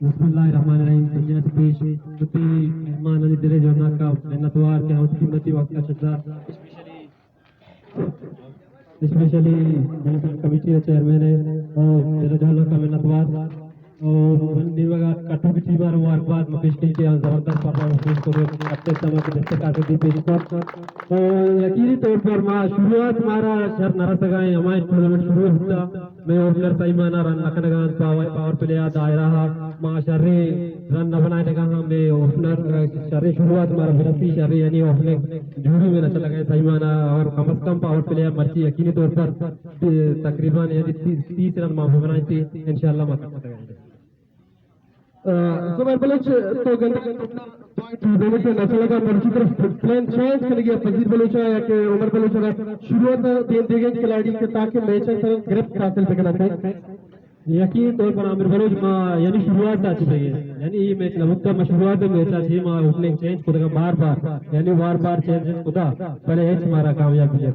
بسم اللہ الرحمن الرحیم۔ سجنا سے پیش وتی مہمانانی دل ءِ جوانکا منتوار کہ وتی قیمتی وقت ءَ شتا، اسپیشلی ڈویژن کمیٹی ءِ چیئرمین ءِ اور دل ءِ جوانکا منتوار۔ اور من نیمگا کٹو کی ٹیم ءَ مبارکباد، من پیش کنی کہ آ زبردست پرفارمنس پیش کو، اچھے سمجھ بہتر کارکردگی پیش کو۔ اور یقینی طور پر ما شروعات مارا شر نہ رسگا ہے، ہمارے ٹورنامنٹ شروع ہوتا میں اوپنر سائمانا رن نہ کنگا انت، پاور، پاور پلے ءَ دائرہ ءَ ما شریں رن نہ بنائینگا ہاں، میں اوپنر، شریں شروعات مارا برسی، شریں یعنی اوپننگ جوڑی میں نہ چلگا ہے سائمانا، اور کم از کم پاور پلے ءَ مرچی یقینی طور پر تقریباً یعنی تیس، تیس رن ما بنائیں تھے، انشاءاللہ ما کر سکیں۔ آ، زبیر بلوچ، تو گندے پوائنٹ دینے کے نہ چلگا، مرچی طرف پلان چینج کرنے گیا، پذیر بلوچ یا کہ عمر بلوچ اگر شروعات دین دے گئے کھلاڑی کے تاکہ میچ ءِ سر گرفت حاصل بکنا تھے۔ یقینی طور پر عامر بلوچ ما یعنی شروعات ءَ چہ یعنی یہ میچ نہ بوتا، ما شروعات میچ ءَ چہ ما اوپننگ چینج کتگا بار بار، یعنی بار بار چینج کتا، بلے ہچ مارا کامیابی ہے۔